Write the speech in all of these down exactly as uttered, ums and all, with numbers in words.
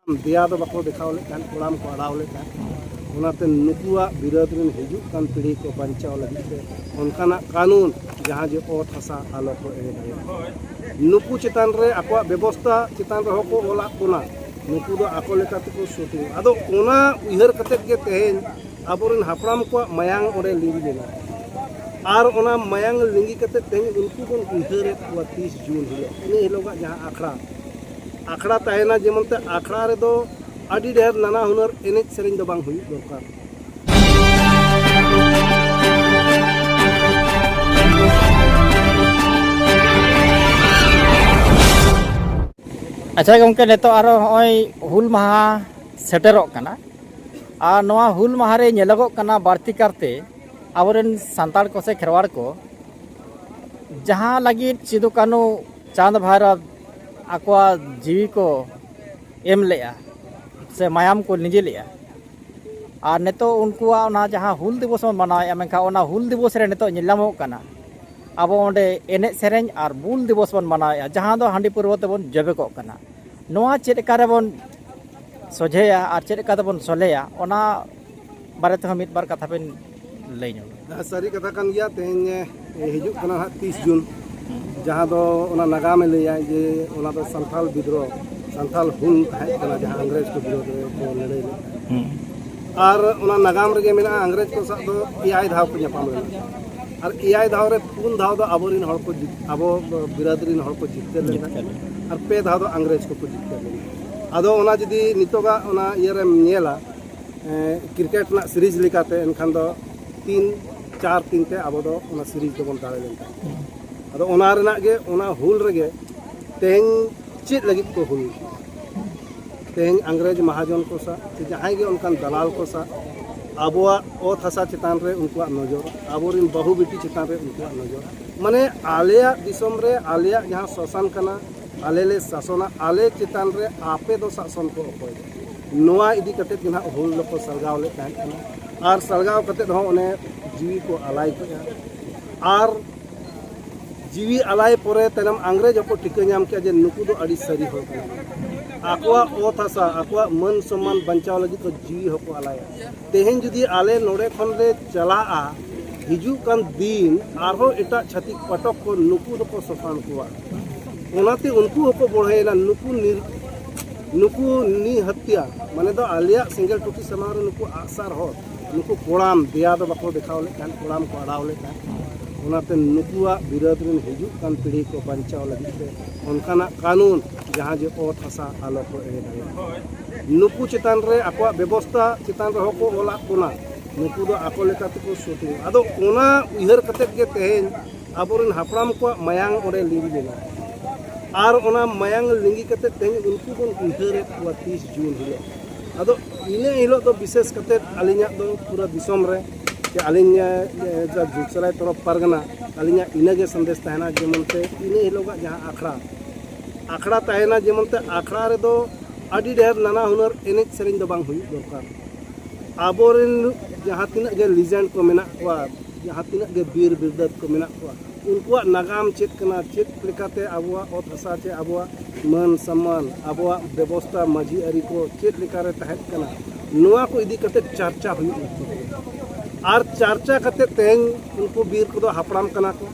ᱫᱮᱭᱟ ᱫᱚ ᱵᱟᱠᱚ ᱫᱮᱠᱷᱟᱣ ᱞᱮᱫ ᱛᱟᱦᱮᱸᱫ, ᱠᱚᱲᱟᱢ ᱠᱚ ᱟᱲᱟᱣ ᱞᱮᱫ ᱛᱟᱦᱮᱸᱫ᱾ ᱚᱱᱟᱛᱮ ᱱᱩᱠᱩᱣᱟᱜ ᱵᱤᱨᱟᱹᱫ ᱨᱮᱱ ᱦᱤᱡᱩᱜ ᱠᱟᱱ ᱯᱤᱲᱦᱤ ᱠᱚ ᱵᱟᱧᱪᱟᱣ ᱞᱟᱹᱜᱤᱫ ᱛᱮ ᱚᱱᱠᱟᱱᱟᱜ ᱠᱟᱹᱱᱩᱱ, ᱡᱟᱦᱟᱸ ᱡᱮ ᱚᱛ ᱦᱟᱥᱟ ᱟᱞᱚ ᱠᱚ ᱮᱲᱮ ᱫᱟᱲᱮᱭᱟᱜ᱾ ᱱᱩᱠᱩ ᱪᱮᱛᱟᱱ ᱨᱮ ᱟᱠᱚᱣᱟᱜ ᱵᱮᱵᱚᱥᱛᱟ ᱪᱮᱛᱟᱱ ᱨᱮᱦᱚᱸ ᱠᱚ ᱚᱞᱟᱜ ᱵᱚᱱᱟ, ᱱᱩᱠᱩ ᱫᱚ ᱟᱠᱚ ᱞᱮᱠᱟ ᱛᱮᱠᱚ ᱥᱩᱴᱤᱝ᱾ ᱟᱫᱚ ᱚᱱᱟ ᱩᱭᱦᱟᱹᱨ ᱠᱟᱛᱮᱫ ᱜᱮ ᱛᱮᱦᱮᱧ ᱟᱵᱚᱨᱮᱱ ᱦᱟᱯᱲᱟᱢ ᱠᱚᱣᱟᱜ ᱢᱟᱭᱟᱝ ᱚᱸᱰᱮ ᱞᱤᱸᱜᱤ ᱞᱮᱱᱟ᱾ ᱟᱨ ᱚᱱᱟ ᱢᱟᱭᱟᱝ ᱞᱤᱸᱜᱤ ᱠᱟᱛᱮᱫ ᱛᱮᱦᱮᱧ ᱩᱱᱠᱩ ᱵᱚᱱ ᱩᱭᱦᱟᱹᱨᱮᱫ ᱠᱚᱣᱟ ᱛᱤᱥ ᱡᱩᱱ ᱦᱤᱞᱳᱜ, ᱤᱱᱟᱹ ᱦᱤᱞᱳᱜᱟᱜ ᱡᱟᱦᱟᱸ ᱟᱠᱷᱲᱟ, ᱟᱠᱷᱲᱟ ᱛᱟᱦᱮᱱᱟ, ᱡᱮᱢᱚᱱ ᱛᱮ ᱟᱠᱷᱲᱟ ᱨᱮᱫᱚ ᱟᱹᱰᱤ ᱰᱷᱮᱨ ᱱᱟᱱᱟ ᱦᱩᱱᱟᱹᱨ ᱮᱱᱮᱡ ᱥᱮᱨᱮᱧ ᱫᱚ ᱵᱟᱝ ᱦᱩᱭᱩᱜ ᱫᱚᱨᱠᱟᱨ᱾ ᱟᱪᱪᱷᱟ ᱜᱚᱢᱠᱮ, ᱱᱤᱛᱚᱜ ᱟᱨᱚ ᱦᱚᱸᱜᱼᱚᱭ ᱦᱩᱞ ᱢᱟᱦᱟ ᱥᱮᱴᱮᱨᱚᱜ ᱠᱟᱱᱟ, ᱟᱨ ᱱᱚᱣᱟ ᱦᱩᱞ ᱢᱟᱦᱟ ᱨᱮ ᱧᱮᱞᱚᱜᱚᱜ ᱠᱟᱱᱟ ᱵᱟᱹᱲᱛᱤ ᱠᱟᱨᱛᱮ ᱟᱵᱚᱨᱮᱱ ᱥᱟᱱᱛᱟᱲ ᱠᱚ ᱥᱮ ᱠᱷᱮᱨᱣᱟᱲ ᱠᱚ ᱡᱟᱦᱟᱸ ᱞᱟᱹᱜᱤᱫ ᱥᱤᱫᱩ ᱠᱟᱹᱱᱦᱩ ᱪᱟᱸᱫᱽ ᱵᱷᱟᱭᱨᱚ ᱟᱠᱚᱣᱟᱜ ᱡᱤᱣᱤ ᱠᱚ ᱮᱢ ᱞᱮᱜᱼᱟ ᱥᱮ ᱢᱟᱭᱟᱢ ᱠᱚ ᱞᱤᱸᱡᱤ ᱞᱮᱜᱼᱟ, ᱟᱨ ᱱᱤᱛᱚᱜ ᱩᱱᱠᱩᱣᱟᱜ ᱚᱱᱟ ᱡᱟᱦᱟᱸ ᱦᱩᱞ ᱫᱤᱵᱚᱥ ᱵᱚᱱ ᱢᱟᱱᱟᱣᱮᱫᱼᱟ, ᱢᱮᱱᱠᱷᱟᱱ ᱚᱱᱟ ᱦᱩᱞ ᱫᱤᱵᱚᱥ ᱨᱮ ᱱᱤᱛᱚᱜ ᱧᱮᱞ ᱧᱟᱢᱚᱜ ᱠᱟᱱᱟ ᱟᱵᱚ ᱚᱸᱰᱮ ᱮᱱᱮᱡ ᱥᱮᱨᱮᱧ ᱟᱨ ᱵᱩᱞ ᱫᱤᱵᱚᱥ ᱵᱚᱱ ᱢᱟᱱᱟᱣᱮᱫᱼᱟ, ᱡᱟᱦᱟᱸ ᱫᱚ ᱦᱟᱺᱰᱤ ᱯᱟᱹᱨᱣᱟᱹ ᱛᱮᱵᱚᱱ ᱡᱚᱵᱮ ᱠᱚᱜ ᱠᱟᱱᱟ᱾ ᱱᱚᱣᱟ ᱪᱮᱫ ᱞᱮᱠᱟ ᱨᱮᱵᱚᱱ ᱥᱚᱡᱷᱮᱭᱟ ᱟᱨ ᱪᱮᱫ ᱞᱮᱠᱟ ᱛᱮᱵᱚᱱ ᱥᱚᱞᱦᱮᱭᱟ, ᱚᱱᱟ ᱵᱟᱨᱮ ᱛᱮᱦᱚᱸ ᱢᱤᱫ ᱵᱟᱨ ᱠᱟᱛᱷᱟ ᱵᱮᱱ ᱞᱟᱹᱭ ᱧᱚᱜᱟ᱾ ᱡᱟᱦᱟᱸ ᱥᱟᱹᱨᱤ ᱠᱟᱛᱷᱟ ᱠᱟᱱ ᱜᱮᱭᱟ, ᱛᱮᱦᱮᱧ, ᱮ, ᱦᱤᱡᱩᱜ ᱠᱟᱱᱟ ᱦᱟᱸᱜ ᱛᱤᱥ ᱡᱩᱱ, ᱡᱟᱦᱟᱸ ᱫᱚ ᱚᱱᱟ ᱱᱟᱜᱟᱢᱮ ᱞᱟᱹᱭᱟ ᱡᱮ ᱚᱱᱟ ᱫᱚ ᱥᱟᱱᱛᱟᱞ ᱵᱤᱫᱽᱨᱳᱦᱚ, ᱥᱟᱱᱛᱟᱞ ᱦᱩᱞ ᱛᱟᱦᱮᱸ ᱠᱟᱱᱟ, ᱡᱟᱦᱟᱸ ᱤᱝᱨᱮᱡᱽ ᱠᱚ ᱵᱤᱨᱳᱫᱷ ᱨᱮ ᱠᱚ ᱞᱟᱹᱲᱦᱟᱹᱭ ᱞᱮᱫ ᱛᱟᱦᱮᱸᱫ᱾ ᱦᱩᱸ᱾ ᱟᱨ ᱚᱱᱟ ᱱᱟᱜᱟᱢ ᱨᱮᱜᱮ ᱢᱮᱱᱟᱜᱼᱟ, ᱤᱝᱨᱮᱡᱽ ᱠᱚ ᱥᱟᱶ ᱫᱚ ᱮᱭᱟᱭ ᱫᱷᱟᱣ ᱠᱚ ᱧᱟᱯᱟᱢ ᱞᱮᱱᱟ, ᱟᱨ ᱮᱭᱟᱭ ᱫᱷᱟᱣ ᱨᱮ ᱯᱩᱱ ᱫᱷᱟᱣ ᱫᱚ ᱟᱵᱚᱨᱮᱱ ᱦᱚᱲ ᱠᱚ ᱡᱤᱛ-, ᱟᱵᱚ ᱵᱤᱨᱟᱹᱫ ᱨᱮᱱ ᱦᱚᱲ ᱠᱚ ᱡᱤᱛᱠᱟᱹᱨ ᱞᱮᱱᱟ, ᱡᱤᱛᱠᱟᱹᱨ ᱞᱮᱱᱟ᱾ ᱟᱨ ᱯᱮ ᱫᱷᱟᱣ ᱫᱚ ᱤᱝᱨᱮᱡᱽ ᱠᱚᱠᱚ ᱡᱤᱛᱠᱟᱹᱨ ᱞᱮᱱᱟ᱾ ᱟᱫᱚ ᱚᱱᱟ ᱡᱩᱫᱤ ᱱᱤᱛᱚᱜᱟᱜ ᱚᱱᱟ ᱤᱭᱟᱹ ᱨᱮᱢ ᱧᱮᱞᱟ, ᱮᱸ, ᱠᱨᱤᱠᱮᱴ ᱨᱮᱱᱟᱜ ᱥᱤᱨᱤᱡᱽ ᱞᱮᱠᱟᱛᱮ, ᱮᱱᱠᱷᱟᱱ ᱫᱚ ᱛᱤᱱ ᱪᱟᱨ ᱛᱤᱱ ᱛᱮ ᱟᱵᱚ ᱫᱚ ᱚᱱᱟ ᱥᱤᱨᱤᱡᱽ ᱫᱚᱵᱚᱱ ᱫᱟᱲᱮ ᱞᱮᱱ ᱛᱟᱦᱮᱸᱫ᱾ ᱟᱫᱚ ᱚᱱᱟ ᱨᱮᱱᱟᱜ ᱜᱮ, ᱚᱱᱟ ᱦᱩᱞ ᱨᱮᱜᱮ ᱛᱮᱦᱮᱧ ᱪᱮᱫ ᱞᱟᱹᱜᱤᱫ ᱠᱚ ᱦᱩᱞ? ᱛᱮᱦᱮᱧ ᱤᱝᱨᱮᱡᱽ ᱢᱟᱦᱟᱡᱚᱱ ᱠᱚ ᱥᱟᱶ ᱥᱮ ᱡᱟᱦᱟᱸᱭ ᱜᱮ ᱚᱱᱠᱟᱱ ᱫᱟᱞᱟᱞ ᱠᱚ ᱥᱟᱶ ᱟᱵᱚᱣᱟᱜ ᱚᱛ ᱦᱟᱥᱟ ᱪᱮᱛᱟᱱ ᱨᱮ ᱩᱱᱠᱩᱣᱟᱜ ᱱᱚᱡᱚᱨ, ᱟᱵᱚᱨᱮᱱ ᱵᱟᱹᱦᱩ ᱵᱤᱴᱤ ᱪᱮᱛᱟᱱ ᱨᱮ ᱩᱱᱠᱩᱣᱟᱜ ᱱᱚᱡᱚᱨ, ᱢᱟᱱᱮ ᱟᱞᱮᱭᱟᱜ ᱫᱤᱥᱚᱢ ᱨᱮ ᱟᱞᱮᱭᱟᱜ ᱡᱟᱦᱟᱸ ᱥᱟᱥᱚᱱ ᱠᱟᱱᱟ, ᱟᱞᱮ ᱞᱮ ᱥᱟᱥᱚᱱᱟ, ᱟᱞᱮ ᱪᱮᱛᱟᱱ ᱨᱮ ᱟᱯᱮ ᱫᱚ ᱥᱟᱥᱚᱱ ᱠᱚ ᱚᱠᱚᱭ? ᱱᱚᱣᱟ ᱤᱫᱤ ᱠᱟᱛᱮᱫ ᱜᱮ ᱱᱟᱦᱟᱜ ᱦᱩᱞ ᱫᱚᱠᱚ ᱥᱟᱞᱜᱟᱣ ᱞᱮᱫ ᱛᱟᱦᱮᱸ ᱠᱟᱱᱟ᱾ ᱟᱨ ᱥᱟᱞᱜᱟᱣ ᱠᱟᱛᱮᱫ ᱦᱚᱸ ᱚᱱᱮ ᱡᱤᱣᱤ ᱠᱚ ᱟᱞᱟᱭ ᱠᱮᱫᱼᱟ᱾ ᱟᱨ ᱡᱤᱣᱤ ᱟᱞᱟᱭ ᱯᱚᱨᱮ ᱛᱟᱭᱱᱚᱢ ᱤᱝᱨᱮᱡᱽ ᱦᱚᱸᱠᱚ ᱴᱷᱤᱠᱟᱹ ᱧᱟᱢ ᱠᱮᱫᱼᱟ ᱡᱮ ᱱᱩᱠᱩ ᱫᱚ ᱟᱹᱰᱤ ᱥᱟᱹᱨᱤ ᱦᱚᱲ ᱠᱟᱱᱟ᱾ ᱟᱠᱚᱣᱟᱜ ᱚᱛ ᱦᱟᱥᱟ, ᱟᱠᱚᱣᱟᱜ ᱢᱟᱹᱱ ᱥᱚᱢᱢᱟᱱ ᱵᱟᱧᱪᱟᱣ ᱞᱟᱹᱜᱤᱫ ᱫᱚ ᱡᱤᱣᱤ ᱦᱚᱸᱠᱚ ᱟᱞᱟᱭᱟ᱾ ᱛᱮᱦᱮᱧ ᱡᱩᱫᱤ ᱟᱞᱮ ᱱᱚᱰᱮ ᱠᱷᱚᱱ ᱞᱮ ᱪᱟᱞᱟᱜᱼᱟ, ᱦᱤᱡᱩᱜ ᱠᱟᱱ ᱫᱤᱱ ᱟᱨᱦᱚᱸ ᱮᱴᱟᱜ ᱪᱷᱟᱹᱛᱤᱠ ᱯᱟᱴᱚᱠ ᱠᱚ ᱱᱩᱠᱩ ᱫᱚᱠᱚ ᱥᱚᱥᱟᱱ ᱠᱚᱣᱟ᱾ ᱚᱱᱟᱛᱮ ᱩᱱᱠᱩ ᱦᱚᱸᱠᱚ ᱵᱚᱲᱦᱮᱭᱮᱱᱟ, ᱱᱩᱠᱩ ᱱᱤᱨ-, ᱱᱩᱠᱩ ᱱᱤᱦᱟᱹᱛᱤᱭᱟ, ᱢᱟᱱᱮ ᱫᱚ ᱟᱞᱮᱭᱟᱜ ᱥᱮᱸᱜᱮᱞ ᱴᱩᱴᱤ ᱥᱟᱢᱟᱝ ᱨᱮ ᱱᱩᱠᱩ ᱟᱜᱼᱥᱟᱨ ᱦᱚᱲ, ᱱᱩᱠᱩ ᱠᱚᱲᱟᱢ ᱫᱮᱭᱟ ᱫᱚ ᱵᱟᱠᱚ ᱫᱮᱠᱷᱟᱣ ᱞᱮᱫ ᱛᱟᱦᱮᱸᱫ, ᱠᱚᱲᱟᱢ ᱠᱚ ᱟᱲᱟᱣ ᱞᱮᱫ ᱛᱟᱦᱮᱸᱫ᱾ ᱚᱱᱟᱛᱮ ᱱᱩᱠᱩᱣᱟᱜ ᱵᱤᱨᱳᱫᱷ ᱨᱮᱱ ᱦᱤᱡᱩᱜ ᱠᱟᱱ ᱯᱤᱲᱦᱤ ᱠᱚ ᱵᱟᱧᱪᱟᱣ ᱞᱟᱹᱜᱤᱫ ᱛᱮ ᱚᱱᱠᱟᱱᱟᱜ ᱠᱟᱹᱱᱩᱱ, ᱡᱟᱦᱟᱸ ᱡᱮ ᱚᱛ ᱦᱟᱥᱟ ᱟᱞᱚ ᱠᱚ ᱮᱲᱮ ᱫᱟᱲᱮᱭᱟᱜ, ᱱᱩᱠᱩ ᱪᱮᱛᱟᱱ ᱨᱮ ᱟᱠᱚᱣᱟᱜ ᱵᱮᱵᱚᱥᱛᱟ ᱪᱮᱛᱟᱱ ᱨᱮᱦᱚᱸ ᱠᱚ ᱚᱞᱟᱜ ᱵᱚᱱᱟ, ᱱᱩᱠᱩ ᱫᱚ ᱟᱠᱚ ᱞᱮᱠᱟ ᱛᱮᱠᱚ ᱥᱩᱴᱤᱝ᱾ ᱟᱫᱚ ᱚᱱᱟ ᱩᱭᱦᱟᱹᱨ ᱠᱟᱛᱮᱫ ᱜᱮ ᱛᱮᱦᱮᱧ ᱟᱵᱚᱨᱮᱱ ᱦᱟᱯᱲᱟᱢ ᱠᱚᱣᱟᱜ ᱢᱟᱭᱟᱝ ᱚᱸᱰᱮ ᱞᱤᱸᱜᱤ ᱞᱮᱱᱟ᱾ ᱟᱨ ᱚᱱᱟ ᱢᱟᱭᱟᱝ ᱞᱤᱸᱜᱤ ᱠᱟᱛᱮᱫ ᱛᱮᱦᱮᱧ ᱩᱱᱠᱩ ᱵᱚᱱ ᱩᱭᱦᱟᱹᱨᱮᱫ ᱠᱚᱣᱟ ᱛᱤᱥ ᱡᱩᱱ ᱦᱤᱞᱳᱜ᱾ ᱟᱫᱚ ᱤᱱᱟᱹ ᱦᱤᱞᱳᱜ ᱫᱚ ᱵᱤᱥᱮᱥ ᱠᱟᱛᱮᱫ ᱟᱹᱞᱤᱧᱟᱜ ᱫᱚ ᱯᱩᱨᱟᱹ ᱫᱤᱥᱚᱢ ᱨᱮ, ᱪᱮ ᱟᱹᱞᱤᱧ, ᱮ, ᱮ, ᱡᱩᱜᱽᱥᱚᱨᱟᱭ ᱛᱚᱨᱚᱯ ᱯᱟᱨᱜᱟᱱᱟ, ᱟᱹᱞᱤᱧᱟᱜ ᱤᱱᱟᱹᱜᱮ ᱥᱟᱸᱫᱮᱥ ᱛᱟᱦᱮᱱᱟ, ᱡᱮᱢᱚᱱ ᱛᱮ ᱤᱱᱟᱹ ᱦᱤᱞᱳᱜᱟᱜ ᱡᱟᱦᱟᱸ ᱟᱠᱷᱲᱟ, ᱟᱠᱷᱲᱟ ᱛᱟᱦᱮᱱᱟ, ᱡᱮᱢᱚᱱ ᱛᱮ ᱟᱠᱷᱲᱟ ᱨᱮᱫᱚ ᱟᱹᱰᱤ ᱰᱷᱮᱨ ᱱᱟᱱᱟ ᱦᱩᱱᱟᱹᱨ ᱮᱱᱮᱡ ᱥᱮᱨᱮᱧ ᱫᱚ ᱵᱟᱝ ᱦᱩᱭᱩᱜ ᱫᱚᱨᱠᱟᱨ᱾ ᱟᱵᱚᱨᱮᱱ ᱡᱟᱦᱟᱸ ᱛᱤᱱᱟᱹᱜ ᱜᱮ ᱞᱤᱡᱮᱱᱰ ᱠᱚ ᱢᱮᱱᱟᱜ ᱠᱚᱣᱟ, ᱡᱟᱦᱟᱸ ᱛᱤᱱᱟᱹᱜ ᱜᱮ ᱵᱤᱨ ᱵᱤᱨᱫᱟᱹᱛ ᱠᱚ ᱢᱮᱱᱟᱜ ᱠᱚᱣᱟ, ᱩᱱᱠᱩᱣᱟᱜ ᱱᱟᱜᱟᱢ ᱪᱮᱫ ᱠᱟᱱᱟ, ᱪᱮᱫ ᱞᱮᱠᱟᱛᱮ ᱟᱵᱚᱣᱟᱜ ᱚᱛ ᱦᱟᱥᱟ ᱪᱮ ᱟᱵᱚᱣᱟᱜ ᱢᱟᱹᱱ ᱥᱚᱢᱢᱟᱱ, ᱟᱵᱚᱣᱟᱜ ᱵᱮᱵᱚᱥᱛᱟ, ᱢᱟᱹᱡᱷᱤ ᱟᱹᱨᱤ ᱠᱚ ᱪᱮᱫ ᱞᱮᱠᱟᱨᱮ ᱛᱟᱦᱮᱸ ᱠᱟᱱᱟ, ᱱᱚᱣᱟ ᱠᱚ ᱤᱫᱤ ᱠᱟᱛᱮ ᱪᱟᱨᱪᱟ ᱦᱩᱭᱩᱜ ᱞᱟᱹᱠᱛᱤ ᱠᱟᱱᱟ᱾ ᱟᱨ ᱪᱟᱨᱪᱟ ᱠᱟᱛᱮ ᱛᱮᱦᱮᱧ ᱩᱱᱠᱩ ᱵᱤᱨ ᱠᱚᱫᱚ ᱦᱟᱯᱲᱟᱢ ᱠᱟᱱᱟ ᱠᱚ,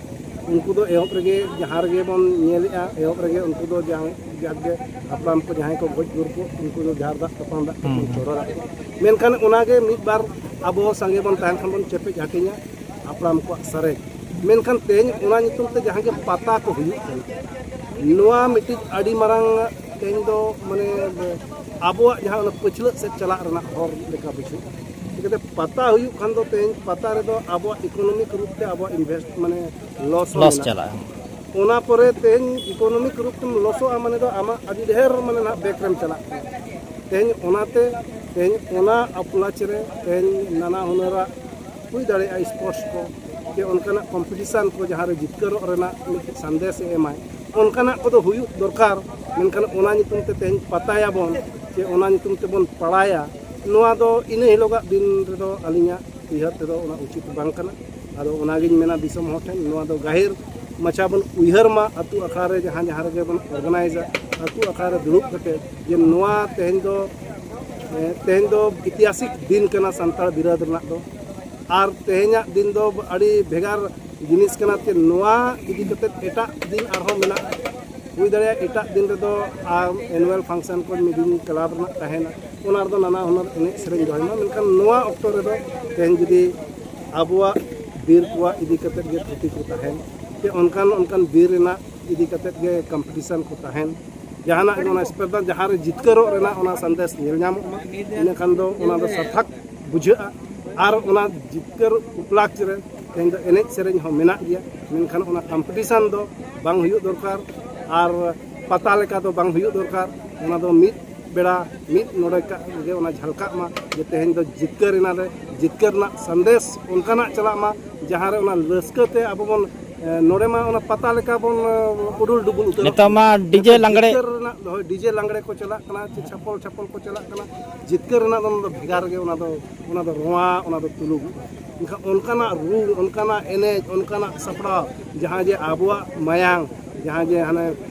ᱩᱱᱠᱩ ᱫᱚ ᱮᱦᱚᱵ ᱨᱮᱜᱮ ᱡᱟᱦᱟᱸ ᱨᱮᱜᱮ ᱵᱚᱱ ᱧᱮᱞᱮᱜᱼᱟ, ᱮᱦᱚᱵ ᱨᱮᱜᱮ ᱩᱱᱠᱩ ᱫᱚ ᱡᱟᱦᱟᱸ ᱡᱟᱠ ᱜᱮ ᱦᱟᱯᱲᱟᱢ ᱠᱚ ᱡᱟᱦᱟᱸᱭ ᱠᱚ ᱜᱚᱡ ᱜᱩᱨ ᱠᱚ, ᱩᱱᱠᱩ ᱫᱚ ᱡᱷᱟᱨ ᱫᱟᱜ ᱛᱟᱯᱟᱢ ᱫᱟᱜ ᱠᱚᱵᱚᱱ ᱦᱩᱸ᱾ ᱪᱚᱰᱚᱨᱟ᱾ ᱢᱮᱱᱠᱷᱟᱱ ᱚᱱᱟᱜᱮ ᱢᱤᱫ ᱵᱟᱨ ᱟᱵᱚ ᱥᱟᱸᱜᱮ ᱵᱚᱱ ᱛᱟᱦᱮᱱ ᱠᱷᱟᱱ ᱵᱚᱱ ᱪᱮᱯᱮᱡ ᱦᱟᱹᱴᱤᱧᱟ ᱦᱟᱯᱲᱟᱢ ᱠᱚᱣᱟᱜ ᱥᱟᱨᱮᱡ᱾ ᱢᱮᱱᱠᱷᱟᱱ ᱛᱮᱦᱮᱧ ᱚᱱᱟ ᱧᱩᱛᱩᱢ ᱛᱮ ᱡᱟᱦᱟᱸ ᱜᱮ ᱯᱟᱛᱟ ᱠᱚ ᱦᱩᱭᱩᱜ ᱠᱟᱱᱟ, ᱱᱚᱣᱟ ᱢᱤᱫᱴᱤᱡ ᱟᱹᱰᱤ ᱢᱟᱨᱟᱝ ᱛᱮᱦᱮᱧ ᱫᱚ ᱢᱟᱱᱮ ᱟᱵᱚᱣᱟᱜ ᱡᱟᱦᱟᱸ ᱚᱱᱟ ᱯᱟᱹᱪᱷᱞᱟᱹᱜ ᱥᱮᱫ ᱪᱟᱞᱟᱜ ᱨᱮᱱᱟᱜ ᱦᱚᱨ ᱞᱮᱠᱟ ᱵᱩᱡᱷᱟᱹᱜᱼᱟ᱾ ᱪᱤᱠᱟᱹᱛᱮ ᱯᱟᱛᱟ ᱦᱩᱭᱩᱜ ᱠᱷᱟᱱ ᱫᱚ ᱛᱮᱦᱮᱧ ᱯᱟᱛᱟ ᱨᱮᱫᱚ ᱟᱵᱚᱣᱟᱜ ᱤᱠᱳᱱᱚᱢᱤᱠ ᱨᱩᱯ ᱛᱮ ᱟᱵᱚᱣᱟᱜ ᱤᱱᱵᱷᱮᱥᱴ ᱢᱟᱱᱮ ᱞᱚᱥ ᱞᱚᱥ ᱢᱮᱱᱟᱜᱼᱟ᱾ ᱪᱟᱞᱟᱜᱼᱟ᱾ ᱚᱱᱟ ᱯᱚᱨᱮ ᱛᱮᱦᱮᱧ ᱤᱠᱳᱱᱚᱢᱤᱠ ᱨᱩᱯ ᱛᱮᱢ ᱞᱚᱥᱚᱜᱼᱟ, ᱢᱟᱱᱮ ᱫᱚ ᱟᱢᱟᱜ ᱟᱹᱰᱤ ᱰᱷᱮᱨ ᱢᱟᱱᱮ ᱱᱟᱦᱟᱜ ᱵᱮᱠ ᱨᱮᱢ ᱪᱟᱞᱟᱜ ᱠᱟᱱᱟ᱾ ᱛᱮᱦᱮᱧ ᱚᱱᱟᱛᱮ ᱛᱮᱦᱮᱧ ᱚᱱᱟ ᱩᱯᱞᱟᱪ ᱨᱮ ᱛᱮᱦᱮᱧ ᱱᱟᱱᱟ ᱦᱩᱱᱟᱹᱨᱟᱜ ᱦᱩᱭ ᱫᱟᱲᱮᱭᱟᱜᱼᱟ ᱥᱯᱳᱨᱴᱥ ᱠᱚ, ᱡᱮ ᱚᱱᱠᱟᱱᱟᱜ ᱠᱚᱢᱯᱤᱴᱤᱥᱟᱱ ᱠᱚ ᱡᱟᱦᱟᱸ ᱨᱮ ᱡᱤᱛᱠᱟᱹᱨᱚᱜ ᱨᱮᱱᱟᱜ ᱢᱤᱫ ᱥᱟᱸᱫᱮᱥ ᱮ ᱮᱢᱟᱭ, ᱚᱱᱠᱟᱱᱟᱜ ᱠᱚᱫᱚ ᱦᱩᱭᱩᱜ ᱫᱚᱨᱠᱟᱨ᱾ ᱢᱮᱱᱠᱷᱟᱱ ᱚᱱᱟ ᱧᱩᱛᱩᱢ ᱛᱮ ᱛᱮᱦᱮᱧ ᱯᱟᱛᱟᱭᱟᱵᱚᱱ, ᱪᱮ ᱚᱱᱟ ᱧᱩᱛᱩᱢ ᱛᱮᱵᱚᱱ ᱯᱟᱲᱟᱭᱟ, ᱱᱚᱣᱟ ᱫᱚ ᱤᱱᱟᱹ ᱦᱤᱞᱳᱜᱟᱜ ᱫᱤᱱ ᱨᱮᱫᱚ ᱟᱹᱞᱤᱧᱟᱜ ᱩᱭᱦᱟᱹᱨ ᱛᱮᱫᱚ ᱚᱱᱟ ᱩᱪᱤᱛ ᱵᱟᱝ ᱠᱟᱱᱟ᱾ ᱟᱫᱚ ᱚᱱᱟᱜᱤᱧ ᱢᱮᱱᱟ ᱫᱤᱥᱚᱢ ᱦᱚᱲ ᱴᱷᱮᱱ, ᱱᱚᱣᱟ ᱫᱚ ᱜᱟᱹᱦᱤᱨ ᱢᱟᱪᱷᱟ ᱵᱚᱱ ᱩᱭᱦᱟᱹᱨ ᱢᱟ, ᱟᱹᱛᱩ ᱟᱠᱷᱲᱟ ᱨᱮ ᱡᱟᱦᱟᱸ ᱡᱟᱦᱟᱸ ᱨᱮᱜᱮ ᱵᱚᱱ ᱚᱨᱜᱟᱱᱟᱭᱤᱡᱟ, ᱟᱹᱛᱩ ᱟᱠᱷᱲᱟ ᱨᱮ ᱫᱩᱲᱩᱵ ᱠᱟᱛᱮ ᱡᱮ ᱱᱚᱣᱟ ᱛᱮᱦᱮᱧ ᱫᱚ, ᱮ, ᱛᱮᱦᱮᱧ ᱫᱚ ᱤᱛᱤᱦᱟᱥᱤᱠ ᱫᱤᱱ ᱠᱟᱱᱟ ᱥᱟᱱᱛᱟᱲ ᱵᱤᱨᱟᱹᱫ ᱨᱮᱱᱟᱜ ᱫᱚ᱾ ᱟᱨ ᱛᱮᱦᱮᱧᱟᱜ ᱫᱤᱱ ᱫᱚ ᱟᱹᱰᱤ ᱵᱷᱮᱜᱟᱨ ᱡᱤᱱᱤᱥ ᱠᱟᱱᱟ ᱪᱮ ᱱᱚᱣᱟ ᱤᱫᱤ ᱠᱟᱛᱮ ᱮᱴᱟᱜ ᱫᱤᱱ ᱟᱨᱦᱚᱸ ᱢᱮᱱᱟᱜᱼᱟ᱾ ᱦᱩᱭ ᱫᱟᱲᱮᱭᱟᱜᱼᱟ ᱮᱴᱟᱜ ᱫᱤᱱ ᱨᱮᱫᱚ ᱟᱨ annual function ᱠᱚ ᱢᱤᱫ ᱫᱤᱱ ᱠᱞᱟᱵᱽ ᱨᱮᱱᱟᱜ ᱛᱟᱦᱮᱱᱟ, ᱚᱱᱟ ᱨᱮᱫᱚ ᱱᱟᱱᱟ ᱦᱩᱱᱟᱹᱨ ᱮᱱᱮᱡ ᱥᱮᱨᱮᱧ ᱫᱚᱦᱚᱭ ᱢᱟ, ᱢᱮᱱᱠᱷᱟᱱ ᱱᱚᱣᱟ ᱚᱠᱛᱚ ᱨᱮᱫᱚ ᱛᱮᱦᱮᱧ ᱡᱩᱫᱤ ᱟᱵᱚᱣᱟᱜ ᱵᱤᱨ ᱠᱚᱣᱟᱜ ᱤᱫᱤ ᱠᱟᱛᱮ ᱜᱮ ᱛᱷᱩᱛᱤ ᱠᱚ ᱛᱟᱦᱮᱱ, ᱥᱮ ᱚᱱᱠᱟᱱ ᱚᱱᱠᱟᱱ ᱵᱤᱨ ᱨᱮᱱᱟᱜ ᱤᱫᱤ ᱠᱟᱛᱮ ᱜᱮ ᱠᱚᱢᱯᱤᱴᱤᱥᱚᱱ ᱠᱚ ᱛᱟᱦᱮᱱ, ᱡᱟᱦᱟᱱᱟᱜ ᱜᱮ ᱚᱱᱟ ᱥᱯᱟᱨᱫᱷᱟ ᱡᱟᱦᱟᱸ ᱨᱮ ᱡᱤᱛᱠᱟᱹᱨᱚᱜ ᱨᱮᱱᱟᱜ ᱚᱱᱟ ᱥᱟᱸᱫᱮᱥ ᱧᱮᱞ ᱧᱟᱢᱚᱜ ᱢᱟ, ᱤᱱᱟᱹᱠᱷᱟᱱ ᱫᱚ ᱚᱱᱟ ᱫᱚ ᱥᱟᱨᱛᱷᱚᱠ ᱵᱩᱡᱷᱟᱹᱜᱼᱟ᱾ ᱟᱨ ᱚᱱᱟ ᱡᱤᱛᱠᱟᱹᱨ ᱩᱯᱞᱟᱠᱷ ᱨᱮ ᱛᱮᱦᱮᱧ ᱫᱚ ᱮᱱᱮᱡ ᱥᱮᱨᱮᱧ ᱦᱚᱸ ᱢᱮᱱᱟᱜ ᱜᱮᱭᱟ, ᱢᱮᱱᱠᱷᱟᱱ ᱚᱱᱟ ᱠᱚᱢᱯᱤᱴᱤᱥᱚᱱ ᱫᱚ ᱵᱟᱝ ᱦᱩᱭᱩᱜ ᱫᱚᱨᱠᱟᱨ᱾ ᱟᱨ ᱯᱟᱛᱟ ᱞᱮᱠᱟ ᱫᱚ ᱵᱟᱝ ᱦᱩᱭᱩᱜ ᱫᱚᱨᱠᱟᱨ᱾ ᱚᱱᱟ ᱫᱚ ᱢᱤᱫ ᱵᱮᱲᱟ ᱢᱤᱫ ᱱᱚᱰᱮ ᱠᱟᱜ ᱜᱮ ᱚᱱᱟ ᱡᱷᱟᱞᱠᱟᱜ ᱢᱟ ᱡᱮ ᱛᱮᱦᱮᱧ ᱫᱚ ᱡᱤᱛᱠᱟᱹᱨ ᱮᱱᱟᱞᱮ, ᱡᱤᱛᱠᱟᱹᱨ ᱨᱮᱱᱟᱜ ᱥᱟᱸᱫᱮᱥ ᱚᱱᱠᱟᱱᱟᱜ ᱪᱟᱞᱟᱜ ᱢᱟ ᱡᱟᱦᱟᱸ ᱨᱮ ᱚᱱᱟ ᱨᱟᱹᱥᱠᱟᱹ ᱛᱮ ᱟᱵᱚ ᱵᱚᱱ, ᱮ, ᱱᱚᱰᱮ ᱢᱟ ᱚᱱᱟ ᱯᱟᱛᱟ ᱞᱮᱠᱟ ᱵᱚᱱ, ᱮ, ᱩᱰᱩᱞ ᱰᱩᱵᱩᱞ ᱩᱛᱟᱹᱨᱚᱜ ᱱᱤᱛᱚᱜ ᱢᱟ ᱠᱟᱱᱟ᱾ D J ᱢᱮᱱᱠᱷᱟᱱ ᱞᱟᱝᱜᱽᱲᱮ᱾ ᱡᱤᱛᱠᱟᱹᱨ ᱨᱮᱱᱟᱜ ᱫᱚ ᱦᱳᱭ, D J ᱞᱟᱝᱜᱽᱲᱮ ᱠᱚ ᱪᱟᱞᱟᱜ ᱠᱟᱱᱟ, ᱪᱮ ᱪᱷᱟᱯᱚᱞ ᱪᱷᱟᱯᱚᱞ ᱠᱚ ᱪᱟᱞᱟᱜ ᱠᱟᱱᱟ, ᱡᱤᱛᱠᱟᱹᱨ ᱨᱮᱱᱟᱜ ᱫᱚ ᱚᱱᱟ ᱫᱚ ᱵᱷᱮᱜᱟᱨ ᱜᱮ, ᱚᱱᱟ ᱫᱚ, ᱚᱱᱟ ᱫᱚ ᱨᱚᱣᱟ, ᱚᱱᱟ ᱫᱚ ᱛᱩᱞᱩᱜᱚᱜᱼᱟ᱾ ᱮᱱᱠᱷᱟᱱ ᱚᱱᱠᱟᱱᱟᱜ ᱨᱩ, ᱚᱱᱠᱟᱱᱟᱜ ᱮᱱᱮᱡ, ᱚᱱᱠᱟᱱᱟᱜ ᱥᱟᱯᱲᱟᱣ, ᱡᱟᱦᱟᱸ ᱡᱮ ᱟᱵᱚᱣᱟᱜ ᱢᱟᱭᱟᱝ, ᱡᱟᱦᱟᱸ ᱡᱮ ᱦᱟᱱᱮ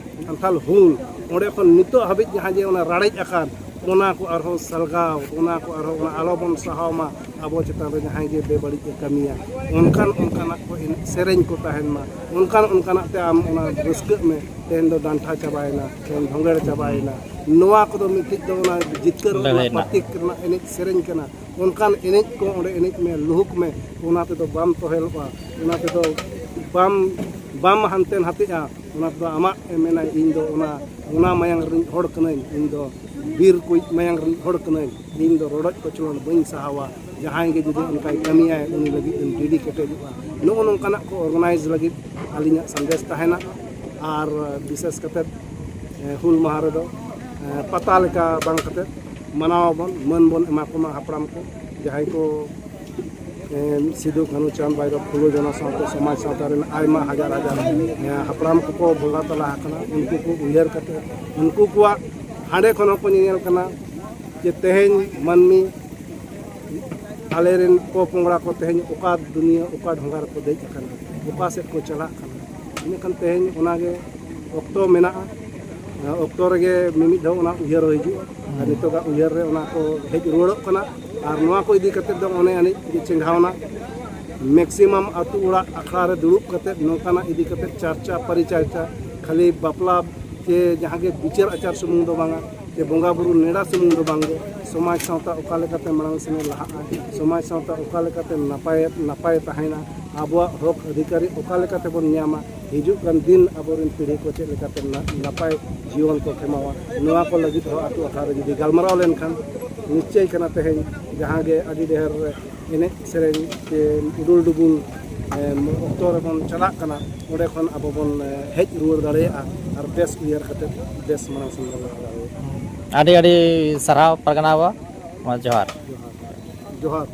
ᱥᱟᱱᱛᱟᱞ ᱦᱩᱞ, ᱚᱸᱰᱮ ᱠᱷᱚᱱ ᱱᱤᱛᱚᱜ ᱦᱟᱹᱵᱤᱡ ᱡᱟᱦᱟᱸ ᱡᱮ ᱚᱱᱟ ᱨᱟᱲᱮᱡ ᱟᱠᱟᱱ, ᱚᱱᱟ ᱠᱚ ᱟᱨᱦᱚᱸ ᱥᱟᱞᱜᱟᱣ, ᱚᱱᱟ ᱠᱚ ᱟᱨᱦᱚᱸ ᱚᱱᱟ ᱟᱞᱚ ᱵᱚᱱ ᱥᱟᱦᱟᱣ ᱢᱟ᱾ ᱟᱵᱚ ᱪᱮᱛᱟᱱ ᱨᱮ ᱡᱟᱦᱟᱸᱭ ᱜᱮ ᱵᱮᱵᱟᱹᱲᱤᱡ ᱮ ᱠᱟᱹᱢᱤᱭᱟ, ᱚᱱᱠᱟᱱ ᱚᱱᱠᱟᱱᱟᱜ ᱠᱚ ᱮᱱᱮᱡ ᱥᱮᱨᱮᱧ ᱠᱚ ᱛᱟᱦᱮᱱ ᱢᱟ, ᱚᱱᱠᱟᱱ ᱚᱱᱠᱟᱱᱟᱜ ᱛᱮ ᱟᱢ ᱚᱱᱟ ᱨᱟᱹᱥᱠᱟᱹᱜ ᱢᱮ᱾ ᱛᱮᱦᱮᱧ ᱫᱚ ᱰᱟᱱᱴᱷᱟ ᱪᱟᱵᱟᱭᱮᱱᱟ, ᱛᱮᱦᱮᱧ ᱫᱷᱚᱸᱜᱮᱲ ᱪᱟᱵᱟᱭᱮᱱᱟ, ᱱᱚᱣᱟ ᱠᱚᱫᱚ ᱢᱤᱫᱴᱤᱡ ᱫᱚ ᱚᱱᱟ ᱡᱤᱛᱠᱟᱹᱨ ᱨᱮᱱᱟᱜ ᱞᱟᱹᱲᱦᱟᱹᱭ ᱨᱮᱱᱟᱜ᱾ ᱯᱨᱚᱛᱤᱠ ᱨᱮᱱᱟᱜ ᱮᱱᱮᱡ ᱥᱮᱨᱮᱧ ᱠᱟᱱᱟ᱾ ᱚᱱᱠᱟᱱ ᱮᱱᱮᱡ ᱠᱚ ᱚᱸᱰᱮ ᱮᱱᱮᱡ ᱢᱮ, ᱞᱩᱦᱩᱠ ᱢᱮ, ᱚᱱᱟ ᱛᱮᱫᱚ ᱵᱟᱢ ᱛᱚᱦᱮᱞᱚᱜᱼᱟ, ᱚᱱᱟ ᱛᱮᱫᱚ ᱵᱟᱢ, ᱵᱟᱢ ᱦᱟᱱᱛᱮ ᱱᱟᱛᱮᱜᱼᱟ᱾ ᱚᱱᱟ ᱛᱮᱫᱚ ᱟᱢᱟᱜ ᱮ ᱢᱮᱱᱟ, ᱤᱧ ᱫᱚ ᱚᱱᱟ, ᱚᱱᱟ ᱢᱟᱭᱟᱝ ᱨᱤᱱᱤᱡ ᱦᱚᱲ ᱠᱟᱹᱱᱟᱹᱧ, ᱤᱧ ᱫᱚ ᱵᱤᱨ ᱠᱚ ᱢᱟᱭᱟᱝ ᱨᱤᱱᱤᱡ ᱦᱚᱲ ᱠᱟᱹᱱᱟᱹᱧ, ᱤᱧ ᱫᱚ ᱨᱚᱰᱚᱡ ᱠᱚᱪᱞᱚᱱ ᱵᱟᱹᱧ ᱥᱟᱦᱟᱣᱟ᱾ ᱡᱟᱦᱟᱸᱭ ᱜᱮ ᱡᱩᱫᱤ ᱚᱱᱠᱟᱭ ᱠᱟᱹᱢᱤᱭᱟᱭ, ᱩᱱᱤ ᱞᱟᱹᱜᱤᱫ ᱤᱧ ᱰᱮᱰᱤᱠᱮᱴᱮᱰᱚᱜᱼᱟ᱾ ᱱᱚᱜᱼᱚ ᱱᱚᱝᱠᱟᱱᱟᱜ ᱠᱚ ᱚᱨᱜᱟᱱᱟᱭᱤᱡᱽ ᱞᱟᱹᱜᱤᱫ ᱟᱹᱞᱤᱧᱟᱜ ᱥᱟᱸᱫᱮᱥ ᱛᱟᱦᱮᱱᱟ᱾ ᱟᱨ ᱵᱤᱥᱮᱥ ᱠᱟᱛᱮᱫ, ᱮ, ᱦᱩᱞ ᱢᱟᱦᱟ ᱨᱮᱫᱚ, ᱮ, ᱯᱟᱛᱟ ᱞᱮᱠᱟ ᱵᱟᱝ ᱠᱟᱛᱮᱫ ᱢᱟᱱᱟᱣ ᱟᱵᱚᱱ, ᱢᱟᱹᱱ ᱵᱚᱱ ᱮᱢᱟ ᱠᱚᱢᱟ ᱦᱟᱯᱲᱟᱢ ᱠᱚ, ᱡᱟᱦᱟᱸᱭ ᱠᱚ, ᱮ, ᱥᱤᱫᱩ, ᱠᱟᱹᱱᱦᱩ, ᱪᱟᱸᱫᱽ, ᱵᱷᱟᱭᱨᱚ, ᱯᱷᱩᱞᱳ, ᱡᱷᱟᱱᱚ ᱥᱟᱶᱛᱮ ᱥᱚᱢᱟᱡᱽ ᱥᱟᱶᱛᱟ ᱨᱮᱱ ᱟᱭᱢᱟ ᱦᱟᱡᱟᱨ ᱦᱟᱡᱟᱨ, ᱮ, ᱦᱟᱯᱲᱟᱢ ᱠᱚᱠᱚ ᱵᱚᱸᱜᱟ ᱛᱟᱞᱟ ᱟᱠᱟᱱᱟ᱾ ᱩᱱᱠᱩ ᱠᱚ ᱩᱭᱦᱟᱹᱨ ᱠᱟᱛᱮᱫ ᱩᱱᱠᱩ ᱠᱚᱣᱟᱜ ᱦᱟᱸᱰᱮ ᱠᱷᱚᱱ ᱦᱚᱸᱠᱚ ᱧᱮᱧᱮᱞ ᱠᱟᱱᱟ ᱡᱮ ᱛᱮᱦᱮᱧ ᱢᱟᱹᱱᱢᱤ ᱟᱞᱮᱨᱮᱱ ᱯᱚᱯᱚᱝᱲᱟ ᱠᱚ ᱛᱮᱦᱮᱧ ᱚᱠᱟ ᱫᱩᱱᱤᱭᱟᱹ, ᱚᱠᱟ ᱰᱷᱚᱸᱜᱟ ᱨᱮᱠᱚ ᱫᱮᱡ ᱟᱠᱟᱱᱟ, ᱚᱠᱟ ᱥᱮᱫ ᱠᱚ ᱪᱟᱞᱟᱜ ᱠᱟᱱᱟ᱾ ᱤᱱᱟᱹᱠᱷᱟᱱ ᱛᱮᱦᱮᱧ ᱚᱱᱟᱜᱮ ᱚᱠᱛᱚ ᱢᱮᱱᱟᱜᱼᱟ᱾ ᱚᱠᱛᱚ ᱨᱮᱜᱮ ᱢᱤᱢᱤᱫ ᱫᱷᱟᱣ ᱚᱱᱟ ᱩᱭᱦᱟᱹᱨ ᱦᱤᱡᱩᱜᱼᱟ᱾ ᱟᱨ ᱱᱤᱛᱚᱜᱟᱜ ᱩᱭᱦᱟᱹᱨ ᱨᱮ ᱚᱱᱟ ᱠᱚ ᱦᱮᱡ ᱨᱩᱣᱟᱹᱲᱚᱜ ᱠᱟᱱᱟ᱾ ᱟᱨ ᱱᱚᱣᱟ ᱠᱚ ᱤᱫᱤ ᱠᱟᱛᱮ ᱫᱚ ᱚᱱᱮ ᱟᱹᱱᱤᱡ ᱜᱮ ᱪᱮᱸᱜᱷᱟᱣᱱᱟ᱾ ᱢᱮᱠᱥᱤᱢᱟᱢ ᱟᱹᱛᱩ ᱚᱲᱟᱜ ᱟᱠᱷᱲᱟ ᱨᱮ ᱫᱩᱲᱩᱵ ᱠᱟᱛᱮ ᱱᱚᱝᱠᱟᱱᱟᱜ ᱤᱫᱤ ᱠᱟᱛᱮ ᱪᱟᱨᱪᱟ ᱯᱟᱨᱤᱪᱟᱨᱪᱟ, ᱠᱷᱟᱹᱞᱤ ᱵᱟᱯᱞᱟ ᱪᱮ ᱡᱟᱦᱟᱸ ᱜᱮ ᱵᱤᱪᱟᱹᱨ ᱟᱪᱟᱨ ᱥᱩᱢᱩᱝ ᱫᱚ ᱵᱟᱝᱟ, ᱪᱮ ᱵᱚᱸᱜᱟ ᱵᱩᱨᱩ ᱱᱮᱰᱟ ᱥᱩᱢᱩᱝ ᱫᱚ ᱵᱟᱝᱜᱮ, ᱥᱚᱢᱟᱡᱽ ᱥᱟᱶᱛᱟ ᱚᱠᱟ ᱞᱮᱠᱟᱛᱮ ᱢᱟᱲᱟᱝ ᱥᱮᱱ ᱮ ᱞᱟᱦᱟᱜᱼᱟ, ᱥᱚᱢᱟᱡᱽ ᱥᱟᱶᱛᱟ ᱚᱠᱟ ᱞᱮᱠᱟᱛᱮ ᱱᱟᱯᱟᱭ ᱱᱟᱯᱟᱭ ᱛᱟᱦᱮᱱᱟ, ᱟᱵᱚᱣᱟᱜ ᱦᱚᱠ ᱟᱹᱫᱷᱤᱠᱟᱨᱤ ᱚᱠᱟ ᱞᱮᱠᱟᱛᱮ ᱵᱚᱱ ᱧᱟᱢᱟ, ᱦᱤᱡᱩᱜ ᱠᱟᱱ ᱫᱤᱱ ᱟᱵᱚᱨᱮᱱ ᱯᱤᱲᱦᱤ ᱠᱚ ᱪᱮᱫ ᱞᱮᱠᱟᱛᱮ ᱱᱟ- ᱱᱟᱯᱟᱭ ᱡᱤᱭᱚᱱ ᱠᱚ ᱠᱷᱮᱢᱟᱣᱟ, ᱱᱚᱣᱟ ᱠᱚ ᱞᱟᱹᱜᱤᱫ ᱦᱚᱸ ᱟᱹᱛᱩ ᱟᱠᱷᱲᱟ ᱨᱮ ᱡᱩᱫᱤ ᱜᱟᱞᱢᱟᱨᱟᱣ ᱞᱮᱱᱠᱷᱟᱱ ᱱᱤᱥᱪᱚᱭ ᱠᱟᱱᱟ ᱛᱮᱦᱮᱧ ᱡᱟᱦᱟᱸ ᱜᱮ ᱟᱹᱰᱤ ᱰᱷᱮᱨ ᱮᱱᱮᱡ ᱥᱮᱨᱮᱧ ᱪᱮ ᱩᱰᱩᱞ ᱰᱩᱵᱩᱞ ᱮᱢ, ᱚᱠᱛᱚ ᱨᱮᱵᱚᱱ ᱪᱟᱞᱟᱜ ᱠᱟᱱᱟ, ᱚᱸᱰᱮ ᱠᱷᱚᱱ ᱟᱵᱚ ᱵᱚᱱ ᱮ, ᱦᱮᱡ ᱨᱩᱣᱟᱹᱲ ᱫᱟᱲᱮᱭᱟᱜᱼᱟ ᱟᱨ ᱵᱮᱥ ᱩᱭᱦᱟᱹᱨ ᱠᱟᱛᱮ ᱵᱮᱥ ᱢᱟᱲᱟᱝ ᱥᱮᱱ ᱵᱚᱱ ᱞᱟᱦᱟ ᱫᱟᱲᱮᱭᱟᱜᱼᱟ᱾ ᱟᱹᱰᱤ ᱟᱹᱰᱤ ᱥᱟᱨᱦᱟᱣ ᱯᱟᱨᱜᱟᱱᱟ ᱵᱟᱵᱟ, ᱢᱟ ᱡᱚᱦᱟᱨ᱾ ᱡᱚᱦᱟᱨ᱾